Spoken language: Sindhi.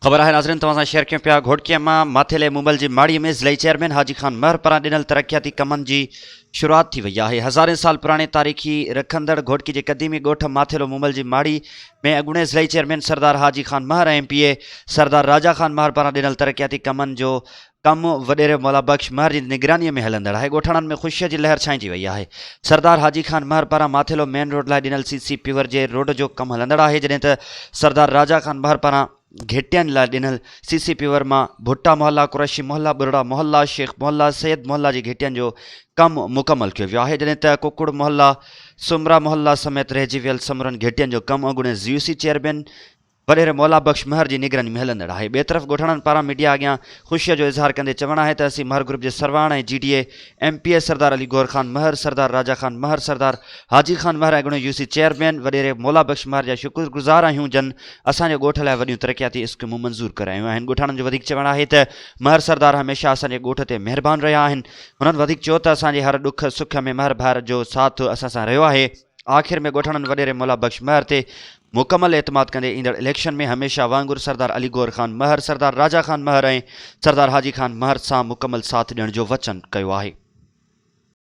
خبر آهي ناظرين توهان سان شيئر ڪيون پيا گهوٽڪي مان ماٿيلي مومل جي ماڙي ۾ ضلعي چيئرمين حاجي خان مهر پاران ڏنل ترقياتي ڪمن جي شروعات ٿي وئي آهي هزارين سال پراڻي تاريخي رکندڙ گهوٽڪي جي قديمي ڳوٺ ماٿيلو مومل جي ماڙي ۾ اڳوڻي ضلعي chairman Sardar Haji Khan Mahar ۽ M P A Sardar Raja Khan Mahar پاران ڏنل ترقياتي ڪمن جو ڪم وڏيري مولا بخش مهر جي نگراني ۾ هلندڙ آهي ڳوٺاڻن ۾ خوشي جي لهر ڇائنجي وئي آهي سردار حاجي خان مهر پاران ماٿيلو مين روڊ لاء ڏنل سي سي پيور جي روڊ جو ڪم هلندڙ آهي جڏهن ته سردار راجا خان مهر پاران گهٽين لاء ڏنل سي سي پيور مان ڀٽا محلا، قريشي محلا، ٻرڙا محلا، شيخ محلا، سيد محلا جي گهٽين جو ڪم مڪمل ڪيو ويو آهي جڏهن ته ڪڪڙ محلا، سومرا محلا سميت رهجي ويل سمورن گهٽين جو ڪم اڳوڻي يو سي چيئرمين وڏيري مولا بخش مهر جي نگراني ۾ هلندڙ آهي. ٻئي طرف ڳوٺاڻن پاران ميڊيا اڳيان خوشي جو اظهار ڪندي چوڻ آهي ته اسين مهر گروپ جي سرواڻ ۽ G D A M P A Sardar Ali Gohar Khan Mahar, Sardar Raja Khan Mahar, Sardar Haji Khan Mahar ۽ اڳوڻي يو سي چيئرمين وڏيري مولا بخش مهر جا شڪر گذار آهيون جن اسان جي ڳوٺ لاء وڏيون ترقياتي اسڪيمون منظور ڪرايون آهن. ڳوٺاڻن جو وڌيڪ چوڻ آهي ته مهر سردار هميشه اسان جي ڳوٺ تي مهربان رهيا آهن. هنن وڌيڪ چيو ته اسان جي هر ڏک سک ۾ مهر ڀائر جو ساٿ اسان سان رهيو آهي. آخر ۾ ڳوٺاڻن وڏيري مولا بخش مهر تي مڪمل اعتماد ڪندي ايندڙ اليڪشن ۾ هميشه وانگر سردار علي گوهر خان مهر، سردار راجا خان مهر ۽ سردار حاجي خان مهر سان مڪمل ساٿ ڏيڻ جو وچن ڪيو آهي.